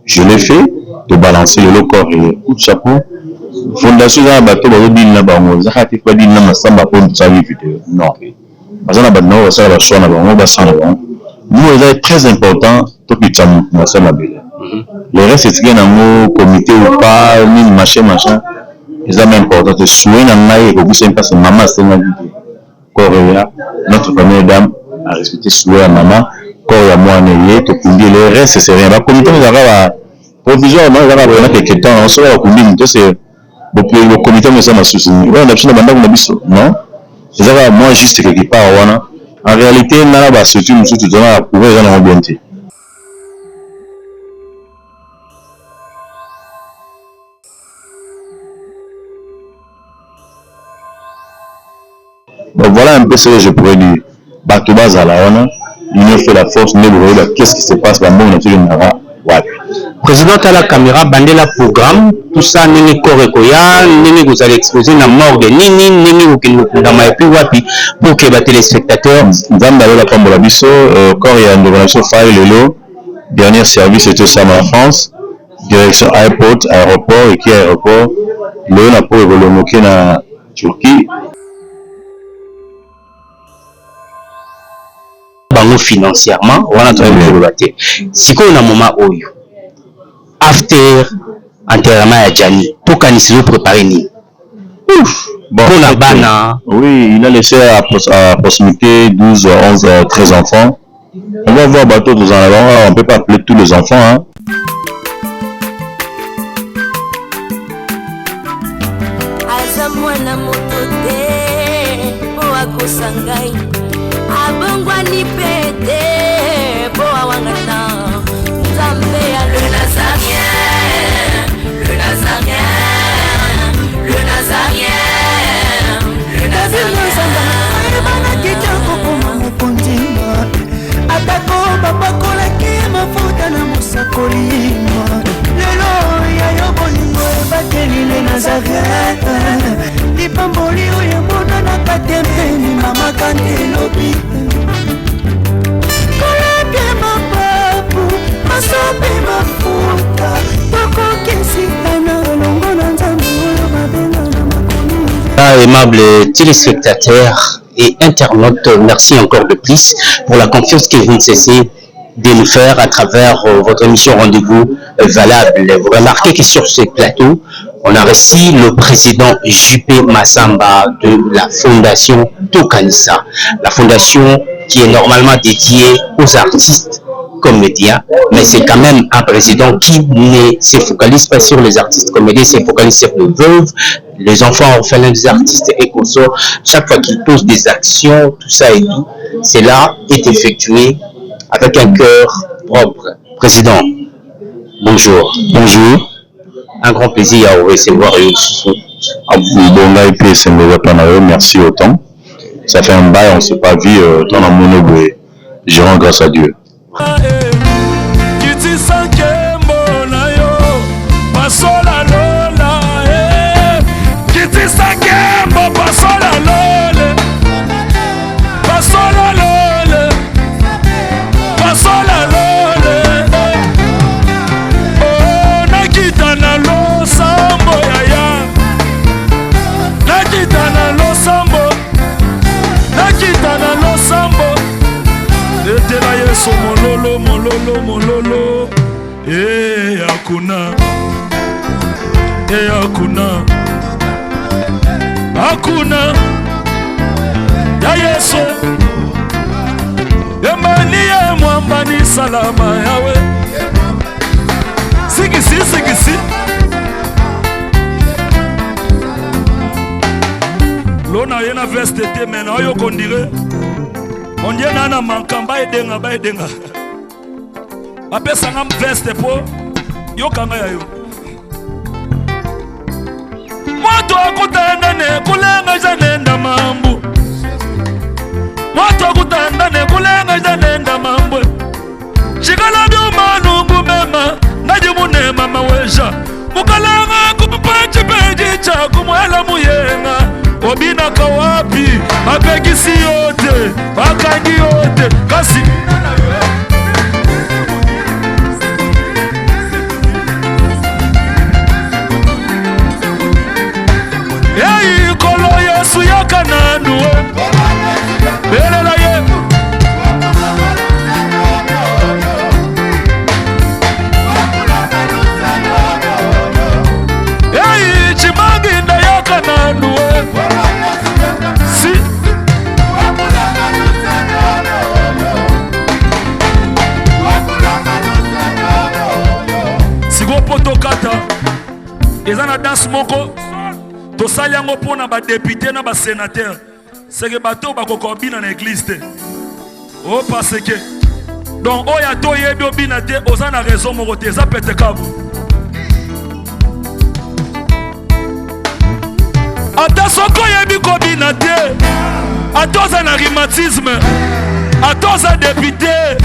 Je l'ai fait, to balancer lelo corps et coup de chapeau. Fondation eza na bato bazodili na bango, eza kaka te badili na Masamba mpo tosali video. Non, baza na bato na bango, basala bachoix na bango, basala na bango. Nous, eza très important tokitisa motu na se mabele. Le reste etikali nango, comité ou pas, nini, machin machin, eza même important te. Souhait na ngai ekokisa mpasi mama asengaki te corps eya. Notre première dame a respecté souhait ya mama, corps ya mwana ye tokundi. Le reste, c'est rien. Bacomité ezalaka ba provisoire, non, ezalaka boyena quelque temps. Soki bakundi moto, c'est bocomité ngo eza masusu oyo na biso na bandako na biso. Non, eza kaka moi juste quelque part wana. En réalité, nga na bastructure mosusu toza na courant, eza nango bien te. Donc voilà un peu ce que je pourrais dire. Bato bazala wana, l'union fait la force. Nde bokoyeba qu'est-ce qui se passe, bambongo na biso ekendaka wapi. Président, tala caméra, bandela programme, tout ça, ndenge corps ekoya, ndenge kozala exposé na morgue, nini, ndenge kokende kokundama, et puis wapi, pour que batéléspectateur. Nzambe alola pambola biso. Corps ya ndeko na biso Fai, lelo dernier service etosama na France, direction airport, aéroport eki aéroport lelo na po ekolongoke na Turquie. Bango financièrement wana toyebi koloba te. Sikoyo na moment oyo, after enterrement ya Gianni, tokanisi ezoprépare nini? Bon, mpona bana? Oui, il a laissé à proximité 12, 11, 13 enfants. On va voir bateau, nous en avons, on peut pas appeler tous les enfants. Hein. Aza mwana moto te mpo akosa ngai, abongwani mpe te mpo awangana Nzambe ya le Nazarien, le Nazarien, le Nazarien, le Nazarien. Ayebanaki te kokoma mokonzi, atako bapakolaki mafuta na mosakoli. Lelo ya yo bolingo ebateli le Nazaret, lipamboli oyo emonanaka te mpeni mama kante elobi kolapie mapapu masope mafuta tokokesitana elongo na Nzambe oyo babenga na makomi. Aimables téléspectateurs et internautes, merci encore de plus pour la confiance que vous ne cessez de nous faire à travers votre émission Rendez-vous Valable. Vous remarquez que sur ce plateau, on a reçu le président JP Massamba de la fondation Tokanisa. La fondation qui est normalement dédiée aux artistes comédiens, mais c'est quand même un président qui ne se focalise pas sur les artistes comédiens, se focalise sur les veuves, les enfants orphelins des artistes et consorts. Chaque fois qu'il pose des actions, tout ça et tout, cela est effectué avec un cœur propre. Président, bonjour. Bonjour. Un grand plaisir à vous recevoir. Bon, ngai mpe esengo eza mpa na yo, merci autant. Ça fait un bail, on s'est pas vu, dans la mono boye. Je rends grâce à Dieu. Kitisa nkembo na yo, pasola lola eh. Kitisa nkembo, pasola lole, pasola lole, pasola lole eh. Oh, nakita na losambo yaya, nakita na losambo, nakita na losambo, etela Yesu mololo, mololo, mololo eya kuna, eya kuna, akuna ya Yesu yembani ye mwambani salama yawe sikisi sikisi lo na ye na veste te me na oyo kondire ondie na na mankamba edenga baedenga bapesanga veste mpo yokanga ya yo moto akutandane kulenga janenda mambu, moto akutandane kulenga janenda mambwe shikala byumanungu mema ngajimunema maweja mukalanga kupapachi peji chakumwela muyenga obinaka wapi bapekisi yo te, bakangi yo te kasi. Eza na danse moko tosali yango mpo na badepute na basenateur seke bato oyo bakoka obina na eglise te o oh, parce que donc oyo ata oyebi obina te oza na raison moko te eza pete kabu ata soki oyebi kobina te ata oza na rhumatisme ata oza depute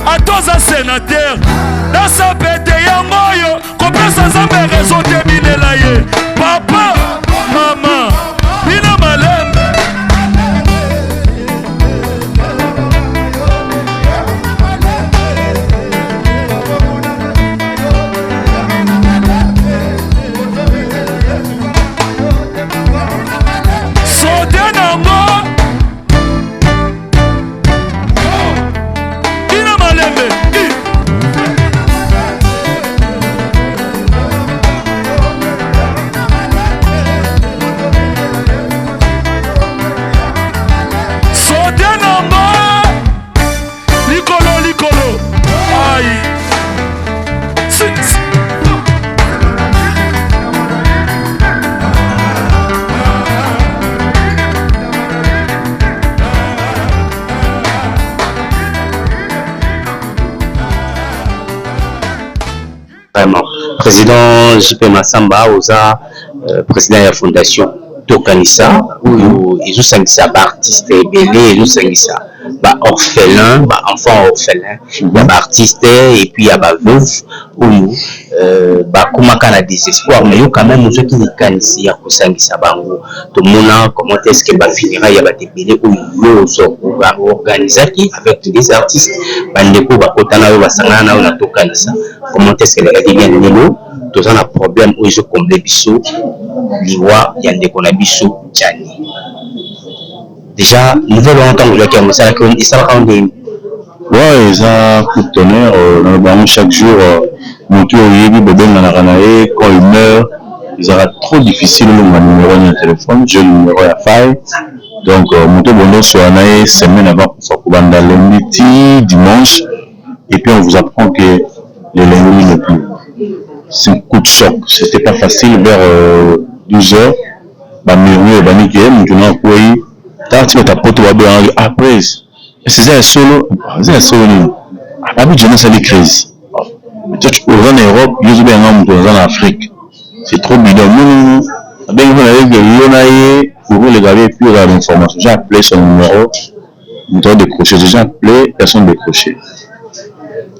ata oza senateur dansa pete yango oyo kopesa nzambe rezo te binela ye papa mama bina malembe. Sote nango bina malembe. Sote nango likolo likolo ai si, si. Vraiment. Président JP Massamba oza président ya fondation Tokanisa oyo ezosangisa ba artistes ebele, ezosangisa ba orphelins, ba enfants orphelins ya ba artistes et puis ya ba veuves oyo bakomaka na desespoir, mais yo quand même ozwaki likanisi ya kosangisa bango. Tomona comment est-ce que ba funérailles ya bato ebele oyo yo ozo organisaki avec des artistes, bandeko bakota na yo, basangana na yo na Tokanisa, comment est-ce que elekaki bien. Lelo toza na problème oyo ezo combler biso, liwa ya ndeko na biso Djany. Déjà nouvelle wana ntango ozwaki yango esalaki esalaka yo ndenge? Ouais, eza coup de tonnerre euh, naloba yango chaque jour euh, moto oyo oyebi bobenganaka na ye quand il meurt ezalaka trop difficile olonga numéro ya téléphone. J'ai numéro ya Faye, donc euh, moto bondo osola na ye semaine avant kufa, kobanda lundi ti dimanche, et puis on vous apprend que le lundi n'est plus. C'est un coup de choc, c'était pas facile. Vers 12 heures bamurmure ebandi ke moto na akwei tala ti bato ya poto babengaki après ese eza ya solo, eza ya solo nini abi Johnny asali crise. Oza na Europe, yo ozobenga moto aza na Afrique, c'est trop bidon. Non, non, non, abengi mpo na ye ke yo na ye courrier elekaka et puis ozala na information. J'ai appelé son numéro, moto adécroché. J'ai appelé, personne décroché.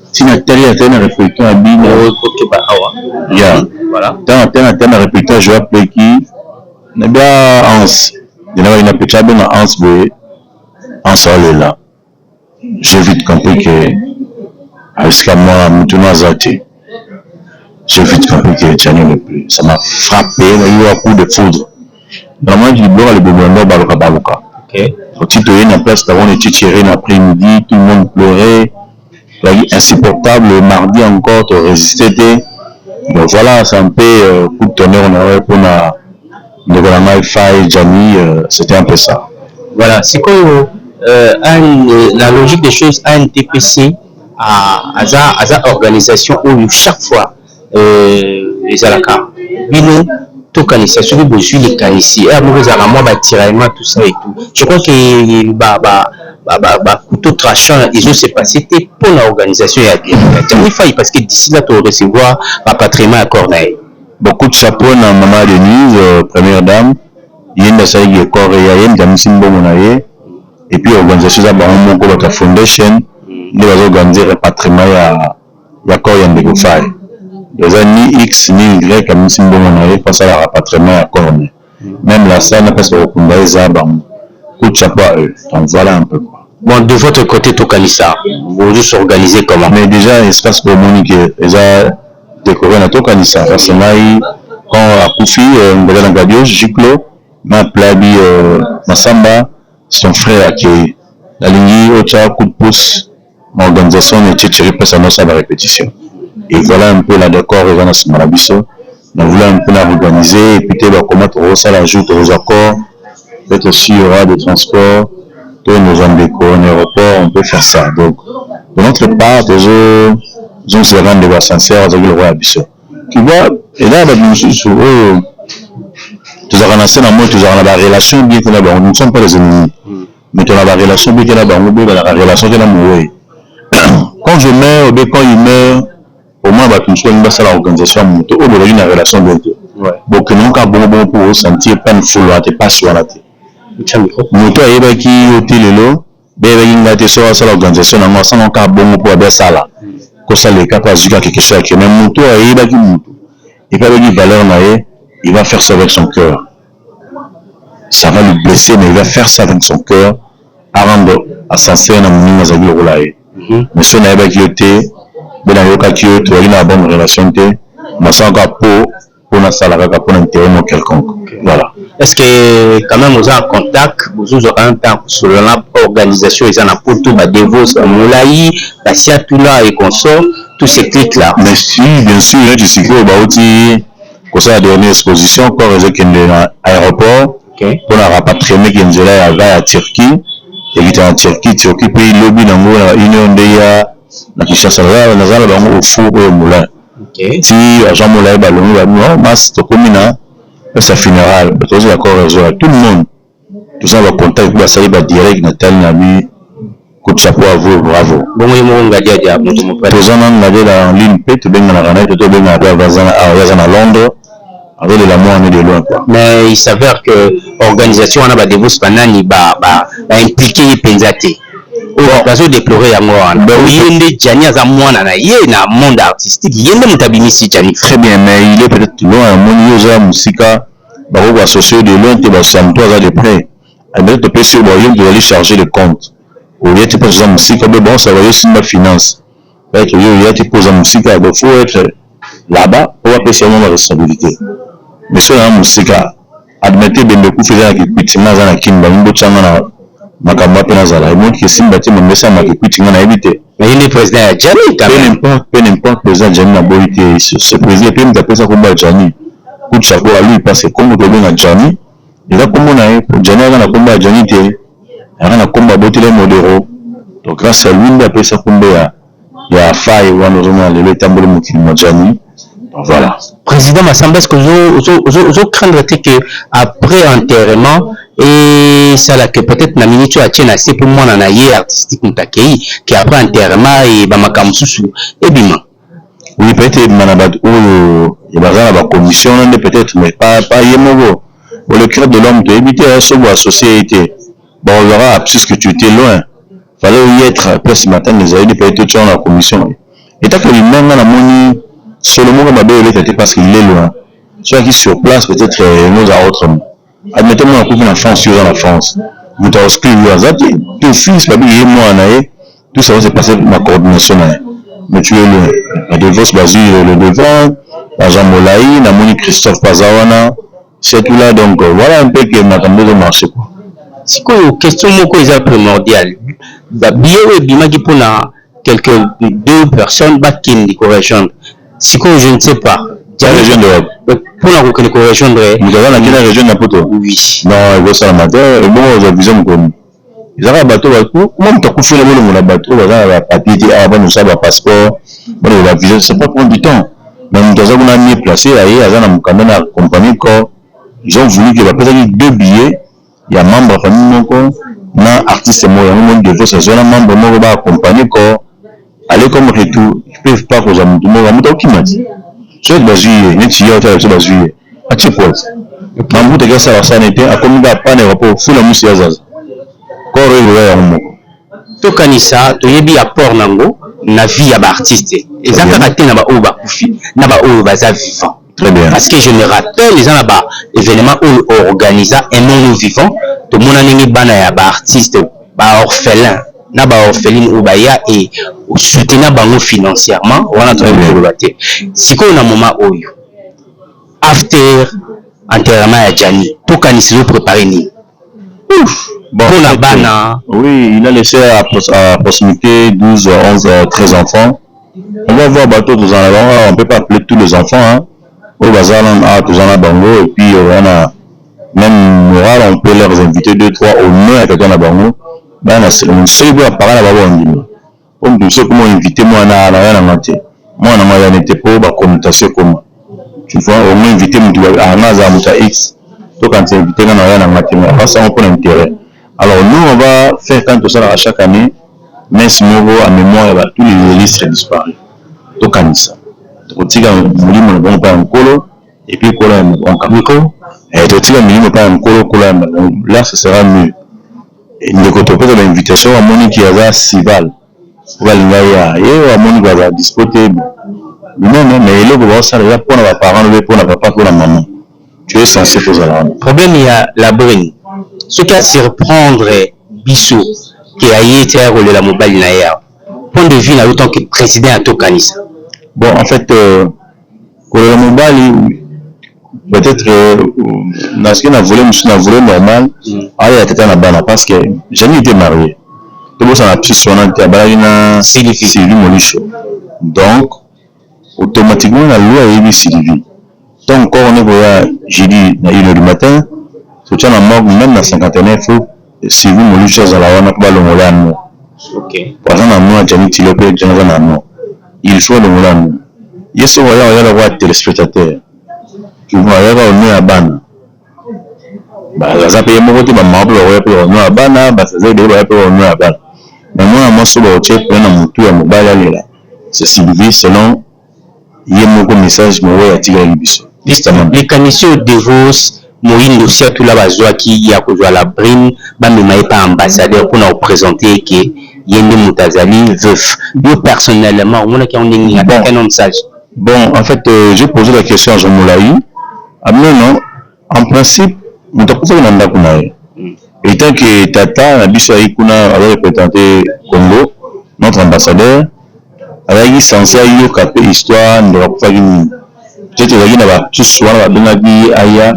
Ntina tali atali na réflecteur ya bino. Okeba awa. Ya voilà. Ntango atali na tali na réflecteur, je apleki na bia Hans ndenakaki na pecha abenga Hans boye, Hans aolela. J'ai vite compris que esika mwa mutu no aza te. J'ai vite compris que Djany n'est plus. Ça m'a frappé, na eu un coup de foudre. Namonaki liboko ya libomo yango baluka baluka. Oti toye na place d'abord, on était tiré l'après-midi, tout le monde pleurait, ezalaki insupportable. Mardi encore to résister te. Donc voilà, c'est un peu coup de tonnerre na oyo mpona ndeko na ngai Faye Djany, c'était un peu ça. Voilà, sikoyo la logique des choses, ANTPC aza aza organisation oyo chaque fois ezalaka bino Tokanisa soki bozwi likanisi heure moko ezalaka mwa batiraillement, tout ça et tout. Je crois que ba couteau tranchant ezo se passer te mpo na organisation ya Djany Faye, parce que d'ici là to recevoir rapatriement ya corps na ye. Beaucoup de chapeau na mama Denise, première dame, ye nde asalaki corps ya ye, nde amisi mbongo na ye, et puis organisation eza bango moko bato ya foundation nde bazoorganiser rapatriement ya corps ya ndeko Faye. Eza ni X ni Y amisi mbongo na ye mpo asala rapatriement ya corps ne, même la salle na place bakokunda eza bango. Coup de chapeau à eux. Donc voilà un peu quoi. Bon, de votre côté, Tokanisa, vous s'organisez comment? Mais déjà espace omoni ke eza décoré na Tokanisa, parce que ngai quand akufi ngela na Gadios Giclo na plabi Masamba, son frère akei, nalingi otya coup de pouce na organisation na etie Thierry mpesa nosala ba répétition. Et voilà un peu la décor eza na nsima na biso. Na voulu un peu na organiser et puis te bakoma tokosala jour tokozwa corps, peut-être aussi il y aura des transports to nos ndeko en aéroport, on peut faire ça. Donc de notre part tozongiselaka ndeko ascenseur azalaki lokola ya biso. Tu vois, eza na bato mosusu oyo tozalaka na se na moi, tozalaka na barelation bien te na bango. Nous ne sommes pas les ennemis, mais tozala na barelation bien te na bango. Boyebanaka relation te na mowei. Quand je meurs obe quand il meurt, au moins bato mosusu balingi basala organisation ya moto oyo bozalaki na relation bien te, bokende kaka bongo bongo mpo osentir pane fulu wana te, pasi wana te. Moto ayebaki yo te, lelo beyebaki ngai te. Soki asala organisation nango, asala kaka bongo mpo abe asala kosala eka mpo azwi kaka quelque chose ake. Mais moto oyo ayebaki moto et puis ayebaki valeur na ye, il va faire ça avec son cœur. Ça va lui blesser, mais il va faire ça avec son cœur, arendre ascenseur na moninga azalaki lokola ye. Mais soki nayebaki yo te, mpe nayokaki yo, tozalaki na bonne relation te, nasala kaka po mpo nasala kaka mpona intérêt mo quelconque, voilà. Est ce que quand même oza en contact, bozozwa quand même temps kosolola na organisation eza na Poto, badevos, bamolai, basiatula et consort, tous ces clics là? Mais si, bien sûr. Neti sikoyo bauti kosala dernière exposition, corps ezokende na aéroport mpona rapatriement, ke nzela ya va ya Turquie, ekita na Turquie. Turquie mpe lobi nango na une heure nde ya na Kinshasa. Naza na bango au four oyo moulin ti agent molai balongi babi mas tokomi na place ya funéral, tozela corps ezoya. Tout le monde toza na bacontact mpe basali badirect na tali na bi. Coup de chapeau à vous, bravo. Bongo ye moko Ngadiadia, moto mopale? Toza na Ngadiadia en ligne mpe tobenganaka na ye, to tobenganaka mpe. Aza awa, aza na Londres, azolela mwana de loin quoi. Mais il s'avère que organisation wana, badevos, banani baimpliqué ye mpenza te. Oyo bazodéplorer yango wana, ye nde Jani aza mwana na ye na monde artistique, ye nde moto abimisi Jani. Très bien, mais il est peut-être loin. Amoni yo oza mosika, bakoki koassocier de loin te. Basoya moto aza de près. Peut-être topesi yo boyo, moto ozali chargé de compte, oya te mpo oza mosika. Be bon, ça va, yo simba finance. Peut-être yo oya te mpo oza mosika. Donc faut être là-bas po bapesa yo mwa responsabilité. Mais soki na mosika, admettez bembe ekufi, eza na Kikwiti, nga aza na Kini, bangi botyanga na makambo mpe nazala emoniki esimba te. Membe esalama Kikwiti, nga nayebi te. Mais ye nde président ya Jani quand peu même. N'importe, peu n'importe. Président Jani, naboyi te ce président mpe moto apesa kombo ya Jani. Coup de chapeau à lui, parce que kombo tobenga Jani eza kombo na ye. Jani aza na kombo ya Jani te, aza na kombo aboteli Modero. Donc grâce à lui nde apesa kombo ya fai wana. Ozomona lelo etamboli mokili mwa Jani. Donc voilà. Président Massamba, est-ce que ozo craindre te que après enterrement esalaka peut-être na minute oyo atie na se mpo mwana na ye artistique moto akei, ke après enterrement e bamakambo mosusu ebima? Oui, peut-être ebima na bato oyo baza na bacommission wana nde peut-être, mais pas ye moko. Le cœur de l'homme, toyebi te. Soki boassocié ye te, bon, on aura puisque tu étais loin, fallait y être place matin ezali peut-être totia na commission etaka limenga. Namoni solo moko mabe oleta te parce qu'il est loin. Soki sur place, peut-être noza autrement. Admettons mwana akufi na France, yo oza na France, moto aexclure yo aza te. D'office babi ye mwana na ye, tout ça va se passer na coordination na ye. Mais tu es loin. Na devos bazwi le devant, baza molai. Namoni Christophe baza wana, c'est tout là. Donc voilà un peu que makambo ezomarche quoi. Sikoyo question moko eza primordial: babillet oyo ebimaki mpona quelques deux personnes bakende korejoindre, sikoyo je ne sais pas. Rejoindre wapi? Mpona kokende korejoindre. Moto aza na kina rejoindre na Poto? Oui. Non, ekosalama te. Ebongo ozwa visa mokoni ezaka bato kuma moto akufi na bolongo na bato oyo baza na bapapier te awa, bana osala bapasseport, bana bavisa, ça peut prendre du temps. Mais moto aza kuna mieux placé, aye aza na mokanda na compagnie corps. Ils ont voulu que bapesaki deux billets ya membre ya famille moko na artiste moko. Yango moni devos azwa na membre moko baaccompagne corps, aller comme retour. Ils peuvent pas kozwa motu moko, moto akokima ti soki bazwi ye neti ye otala biso, bazwi ye atie pote mambuta ki asala asala te, akomi kaka pana aéroport, fula musi ya zaza, corps oyo ekoya yango moko. Tokanisa, toyebi apport nango na vie ya baartiste eza kaka te na baoyo bakufi, na baoyo baza vivant. Très bien. Parce que je me rappelle, eza na baévénement oyo organisa un non vivant, tomona ndenge bana ya baartiste, baorphelin na baorpheline oyo baya e osoutenir bango financièrement. Wana toyebi koloba te. Sikoyo na moment oyo, after enterrement ya Jani, tokanisi ozoprépare nini mpona bana? Oui, il a laissé à proximité 12, 11, 13 enfants. On va voir bateau, on peut pas appeler tous les enfants, hein. Oyo baza na toza na bango, et puis on a même moral, on peut leur inviter deux, trois au moins ya tata na bango. Bana soki mpe bapara na bango bandima po moto mosusu ekoma invité mwana na ya nanga te, mwana ngo ayani te mpo baconnotation ekoma. Tu vois, au moins invité mutu anga azala moto ya X, tokanisa invité nga na oya na nga te, mais asango mpona intérêt. Alors nous, on va faire, quand tosalaka chaque année messe moko en mémoire ya tous les illustres disparus, tokanisa tokotika molimo na bango mpa ya Nkolo et puis Nkolo ya Mikolo, totika milimo mpa ya Nkolo, Nkolo ya bango. Là, ce sera mieux. Ndeko, topesa bainvitation. Amoniki aza cival po balinga ya ye, amoniki azala dispo te, non, mais eloko baosala eza mpona baparent lobe, mpona papa, mpona mama, tu es censé kozala wana. Problème ya Labrune, soki asurprendre biso ke aye te, ya kolela mobali na ye awa, point de vue na yo tant que président ya Tokanisa? Bon, en fait, kolela mobali, peut-être nasoki na volet mosusu, na volet normal, aya tata na bana, parce que jamais été marié, tobosana biso wana te, abalaki na Sylvie Molisho. Donc automatiquement na loi eyebi Sylvie. Donc encore, on est koya jeudi na 1h du matin, totia na morgue, même na cinquantenaire, faut Sylvie Molisho azala wana mpo balongola ya no. Po aza na no ya Jani Tilo, mpe Jani aza na no, il faut alongola no. Ye soki oya, oya lokola téléspectateur, tu vois, ayaka ono ya bana, baza mpe ye moko te, bamama mpe bakoya mpe ono ya bana, basaza ebele baya mpe ono ya bana. Mais mwana mwasi oyo bakotie mpe na motu ya mobali alela, c'est Sylvie, selon ye moko message moko oyo atikalaki biso. Likanisi oyo Devos Moyindo Siatula bazwaki ya kozwa Labrune, bamema ye pa ambassadeur mpona koprésenter ke ye nde moto azali veuf, yo personnellement omonaki yango ndenge nini avec un homme sage? Bon, en fait, j'ai posé la question à Jean Moulaï. Ah non, non, en principe, moto akufaki na ndako na ye. Étant que tata na biso ayi kuna azo représenter Congo, notre ambassadeur azalaki censé ayoka mpe histoire ndeko akufaki nini. Peut-être ezalaki na basusu wana babengaki ye aya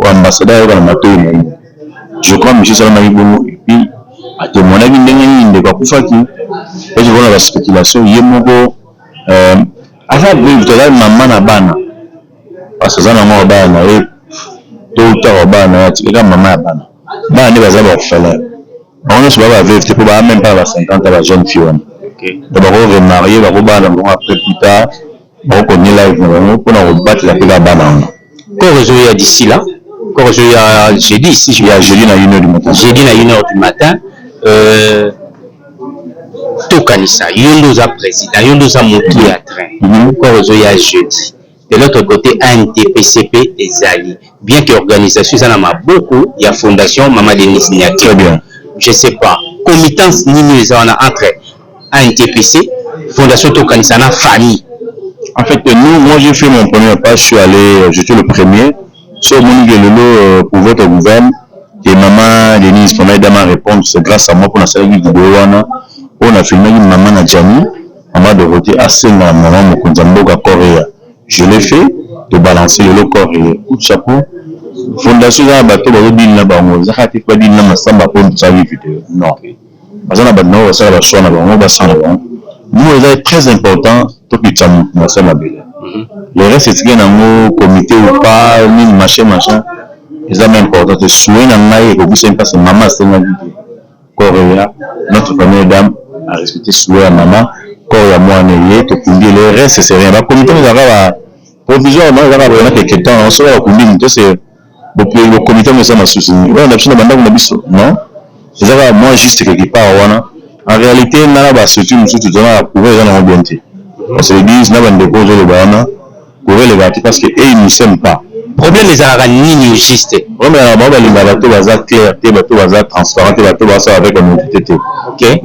ambassadeur ayoka na matoi na ye. Je crois monsieur salamaki bongo et puis atémoignaki ndenge nini ndeko akufaki. Peut-être mpona baspéculation, ye moko aza veuve, aza mama na bana, parce que aza nango bana na ye to utaka bana na ye, atikaka mama ya bana. Bana nde baza baorphelin, bango nyonso baa baveuve te, mpo baa même pas ba 50 ans, bajeune fille wana. Donc bako remarier, bakobala na bango après, plus tard bakokonye live na bango mpona kobatela mpe kaka bana wana. Corps ezoya d'ici là, corps ezoya jeudi si je Ya jeudi na 1h du matin. Jeudi na 1h du matin. Tokanisa, yo nde oza président, yo nde oza motu ya train. Corps ezoya jeudi, de l'autre côté ANTPCP ezali, bien que organisation eza na maboko ya Fondation Mama Denise Niaki. Très bien. Je sais pas comitance nini eza wana entre ANTPC, Fondation Tokanisa na famille. En fait, nous, moi j'ai fait mon premier pas, je suis allé, j'étais le premier. Sur Monique Lelo, pour votre gouverne, et maman Denise, première dame à répondre, c'est grâce à moi qu'on a sali vidéo wana, on a filmé maman na Djani, maman Dorothée, asenga maman mokonzi ya mboka Korea. Je l'ai fait, de balancer lelo Korea. Coup de chapeau. Fondation eza na bato bazobili na bango, eza kaka te badili na masamba mpo tosali vidéo. Non. Baza na bato na oyo basala bachoix na bango, basala na bango. Nous, eza très important tokitisa motu na se mabele. Le reste etikali nango, comité ou pas, nini, machin machin, eza même important te. Souhait na ngai ekokisa mpasi mama asengaki te corps ya notre première dame a respecté souhait ya mama, corps ya mwana ye tokundi. Le reste, c'est rien. Bacomité ezalaka ba provisoire, ezalaka pendant quelque temps. Soki bakundi moto, c'est bocomité ngo eza masusu oyo na biso na bandako na biso. Non, eza kaka moi juste quelque part wana. En réalité, nga na bastructure mosusu toza na courant, eza nango bien te. On se le dise na bandeko, ozoloba wana courant elekaka te parce que e ils nous s'aiment pas. Problème ezalaka nini au juste? Problème ezalaka, bango balingaka bato baza clair te, bato baza transparent te, bato bazosala avec honnêteté te.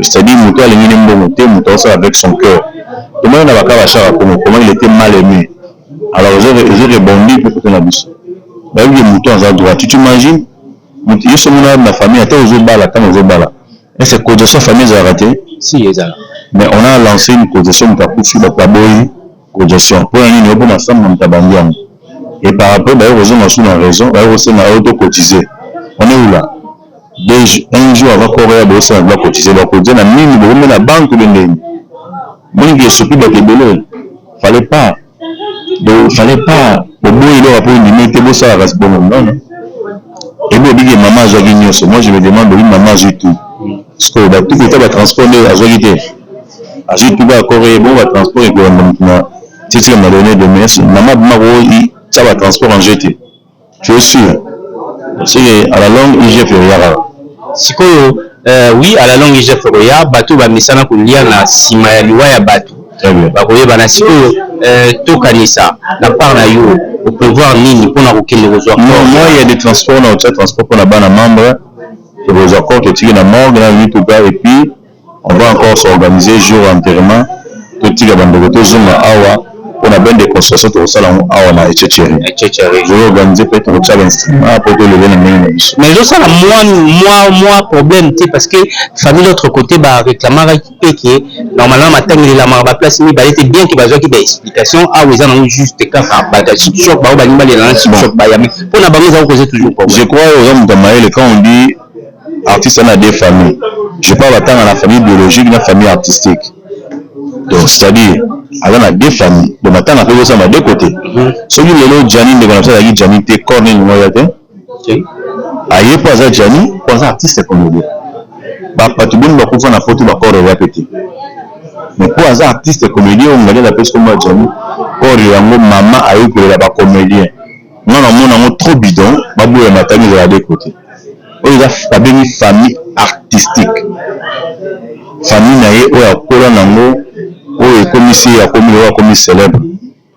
C'est-à-dire moto alingi ne mbongo te, moto azosala avec son cœur. Tomoni na baka bachaka Kongo comment il était mal aimé. Alors ezo rebondi mpe kote na biso, bayebi ke moto aza droit. Tu t'imagines, moto ye so mona na famille, ata ozobala, ntango ozobala, est-ce que cotisation famille ezalaka te? Si, ezala. Mais on a lancé une cotisation, moto akufi, bato baboyi cotisation. Mpona nini? Opo masamba moto abandi yango et par après baye kozonga su na raison, baye kosenga oyo tocotiser. On est où là? Un jour avant corps ya bosala, bacotiser, bacotiser na nini? Bokomi na banque be ndeni moniki esopi bato ebele. Fallait pas, donc fallait pas boboyi eloko mpo ndimi te bosalaka bongo. Non, non. Ebi obiki mama azwaki nyonso. Moi je me demande, obi mama azwi tout, parce que batuku ata batransport nde azwaki te, azwi tout kaka corps ye bongo, batransport ekolanda motu na titika. Madone de mais mama bima ko Tia ba transport en jeu te. Tu es sûr? C'est que à la longue IGF ekoya kaka. Sikoyo oui à la longue IGF ekoya, bato oyo bamesana kolia na sima ya liwa ya bato bakoyebana. Sikoyo tokanisa na part na yo o prevoir nini pona kokende kozwa corps? Non, moi il y a des transports na kotia transport pona bana membre, tokozwa corps totiki na morgue na mituka et puis On va encore s'organiser jour ya enterrement totika ba ndeko tozonga awa pona bain de consolation tokosala yango awa na Echecheri. Je vais organiser pe tokotia ba instruments po tolele na ndenge na biso. Mais ezosala mwa mwa mwa problème te parce que famille l'autre côté ba reclamaki pe que normalement matanga elelamaka ba place mibale te bien que bazwaki ba explication awa eza nango juste kaka bato ya chip choc bango balingi balela na chip choc baya mais pona bango eza ko causer toujours problème. Je crois oza moto ya mayele quand on dit Artiste aza na deux familles je parle atanga na famille biologique na famille artistique donc c'est à dire aza na deux familles donc matanga pe ezosalama deux cotes soki lelo Djany ndeko na biso azalaki Djany te corps nini ngo aya te aye po aza Djany po aza artiste comédien ba bato boni bakufa na poto ba corps eya pe te mais po aza artiste comédien oyo ngaliala apesi kombo ya Djany corps yango mama aye kolela ba comédien Nga na mona yango trop bidon ba boya matanga ezala de cote oyo eza ba bengi famille artistique famille na ye oyo akola na ngo oyo ekomisi ye akomi lelo akomi celebre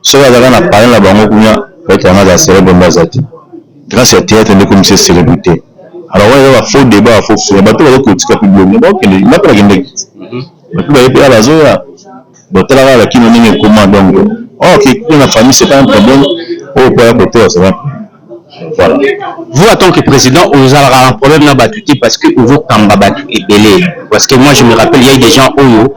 soki azalaka na parrain na bango kuna peut etre anga azala celebre nde aza te grace ya theatre nde ekomisi ye celebrite alors wana eza ba faux debat ba faux fuyant bato bazo kotika public bakokende nga pe nakendeki bato baye pe awa bazoya Bon tala kaka kino ndenge ekoma donc oh ok kuna na famille c'est pas un problème oyo po aya koteya c'est pas voilà. Vous en tant que president ozalaka na problème na batu te parce que ozo kamba batu ebele parce que moi je me rappelle il ya eu des gens oyo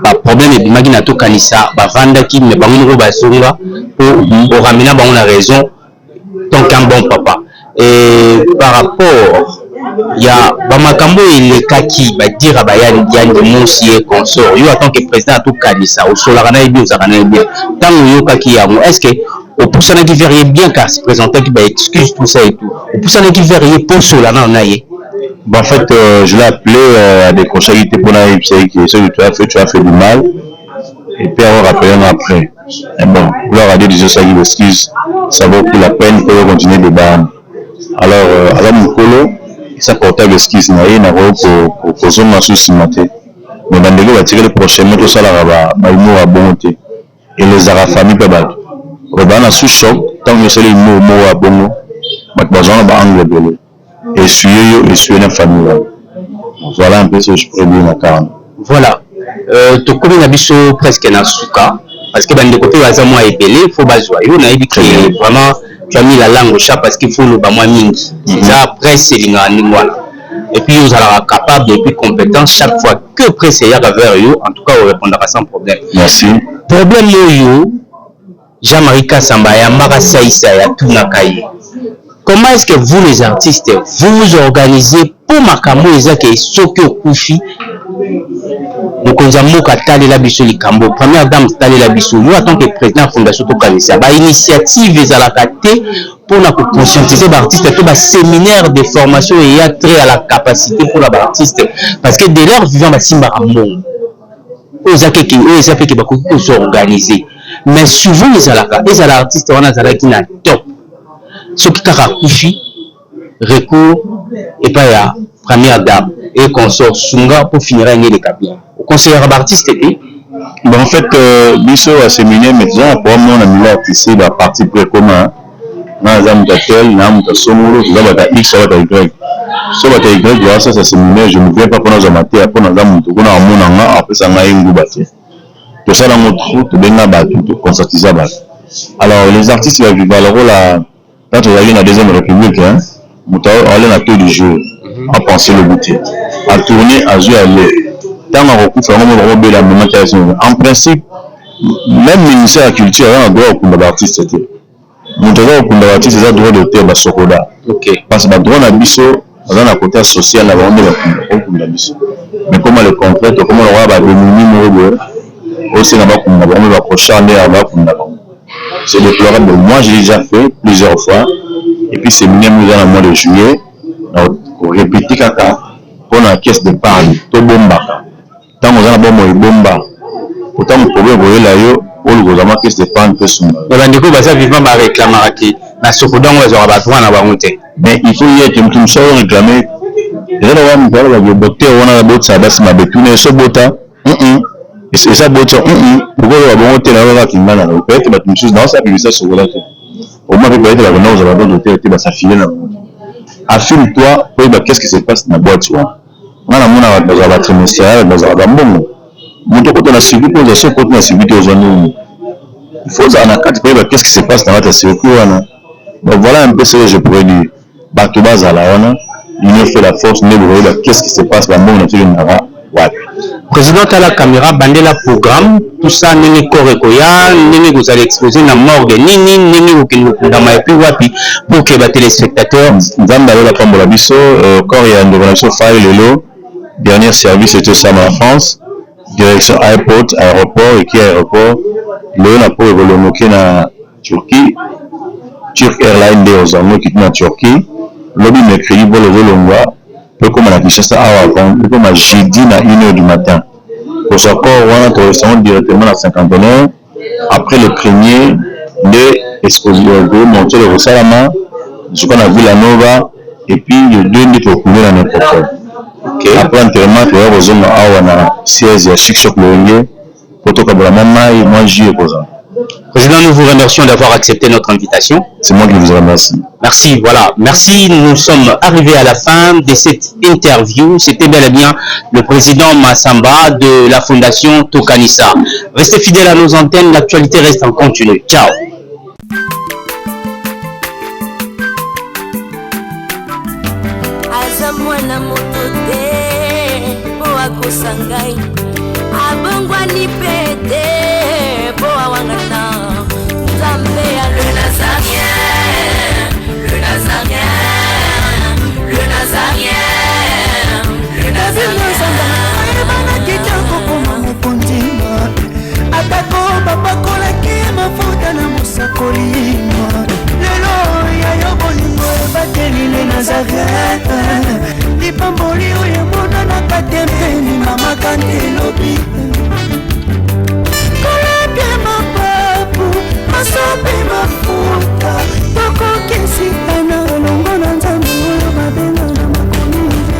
ba problème ebimaki na tokanisa bavandaki mais bango moko bazonga po o ramena bango na raison tant qu'un bon papa et par rapport ya ba makambo oyo elekaki ba dire ba yandi mosi et consort yo en tant que président atokanisa osolaka na ye bien ozalaka na ye bien ntango oyokaki yango est ce que opusanaki vers ye bien car se présentaki ba excuse tout ça et tout opusanaki vers ye mpo osola nano na ye? Bon, en fait, je l'ai appelé à décrocher pour que ce que tu as fait, tu as fait du mal. Et puis, on rappelé après. Mais bon, gloire à Dieu, déjà ça qui excuse, ça vaut plus la peine pour continuer de débat. Alors, aza mokolo, esa portable excuse na ye, nakoki kozonga su nsima te. Mais bandeko batikali prochainement tosalaka ba humour ya bongo te. Elezaka famille mpe bato. Oyo baa na sous choc, ntango osali humour moko ya bongo, bato bazwaka na ba angle ebele. Essuyer yo, essuyer na famille na yo. Voilà un peu ce que je pourrais dire na cas wana. Voilà, tokomi na biso presque na suka parce que bandeko mpe baza mwa ebele faut bazwa yo. Nayebi que vraiment tu as mis la langue au chat parce que faut oloba mwa mingi, eza presse elingaka ndenge wana et puis ozalaka capable et puis compétent chaque fois que presse eyaka vers yo, en tout cas orépondaka sans problème. Merci. Problème oyo Jean-Marie Kassamba ayambaka Saï-Saï atunaka ye comment est-ce que vous les artistes vous vous organisez po makambo oyo eza ke soki okufi mokonzi ya mboka talela biso likambo première dame talela biso yo en tant que président ya fondation tokanisa ba initiative ezalaka te pona ko conscientiser ba artistes to ba séminaire de formation eya trait à la capacité pona ba artistes parce que de leur vivant basimbaka mbongo oyo eza keke oyo eza peke bakoki ko s'organiser mais souvent ezalaka ezala artiste wana azalaki na top soki kaka akufi recours epai ya première dame et consort sunga po funérailles nde eleka bien oconseillaka ba artiste te? Bon en fait biso ba séminaire mais toza na programme moko na milieu artistique ba parti pris ekoma nga naza moto ya tel na moto ya songolo toza bato ya x bato ya y so bato ya y baosasa séminaire je ne viens pas mpo nazwa mateya mpo naza moto kuna amona nga apesa ngai nguba te tosala yango trop tobenga bato toconscientisa bato alors les artistes baviva lokola Tango tozalaki na deuxième republique hein, moto aole na taux du jour a penser lobi te a tourner azui ale tango akokufa yango moko bakobela amemaki azo en principe meme ministère ya culture aza na droit ya kokunda ba artiste te moto aza kokunda ba artiste eza droit d'auteur ba sokoda parce que ba droit na biso baza na cote ya social na bango nde bakunda biso mais comme le contraire tokoma lokola ba demuni moko boye osenga bakunda bango me ba nde bakunda bango. C'est deplorable moi je l'ai dejà fait plusieurs fois et puis seminaire moko eza na mois de juillet na ko repeter kaka pona caisse d'epargne tobombaka tango oza na bomoi bomba. Otango problème ekoyela yo, oluka ozwa mwa caisse d'épargne mpe sunga yo. Mais bandeko baza vivant ba réclamaka ke na SOCODA yango bazwaka ba droit na bango te. Mais il faut ye ke moto mosusu azo réclamer eza na wana moto alobaki docteur wana abotisaka basi mabe tuna ye so bota esa botisa okoloba bongo te nayo kaka kingana na peut-être bato mosusu naosala publicité SOCODA te omoi mpe peut-être bakenda kozwa ba docteur te basafile na bango te. Affile toi oyeba qu'est-ce qui se passe na boîte wana. Nga namonaka bato bazwaka ba trimestriel, bazwaka ba mbongo. Moto okota na circuit mpo ozwa, soki okoti na circuit te ozwa nini? Il faut ozala na kati koyeba qu'est-ce qui se passe na kati ya circuit wana. Donc voilà un peu ce que je pourrais dire. Bato bazala wana, l'union fait la force, nde bokoyeba qu'est-ce qui se passe, ba mbongo na biso ekendaka wapi. Président tala caméra bandela programme tout ça ndenge corps ekoya ndenge kozala expose na morgue nini ndenge kokende kokundama et puis wapi pour que ba téléspectateurs. Nzambe alola pambola biso. Corps ya ndeko na biso Fay lelo dernier service etosama na France, direction airport aéroport eki aéroport lelo na po ekolongoke na Turquie, Turk Airline nde ozango ekiti na Turquie lobi mercredi vol ezolongwa po ekoma na Kinshasa awa avant ekoma jeudi na 1 heure du matin. Kozwa corps wana tokosango directement na cinquantenaire après le premier nde exposition mortuaire ekosalama suka na Villa Nova et puis le 2 nde tokokunda na nécropole. Après enterrement toya kozonga awa na siège ya Chic Choc Loyenge po tokabola mwa mayi mwa jus ekozala. Président, nous vous remercions d'avoir accepté notre invitation. C'est moi qui vous remercie. Merci, voilà. Merci, nous sommes arrivés à la fin de cette interview. C'était bel et bien le président Massamba de la Fondation Tokanissa. Restez fidèles à nos antennes, l'actualité reste en continu. Ciao. Aza mwana moto te mpo akosa ngai, abongwani mpe te mpo awangana Nzambe ya le Nazarien, le Nazarien, le Nazarien, le Nazarien. Ayebanaki te kokoma mokonzi, atako bapakolaki mafuta na mosakoli.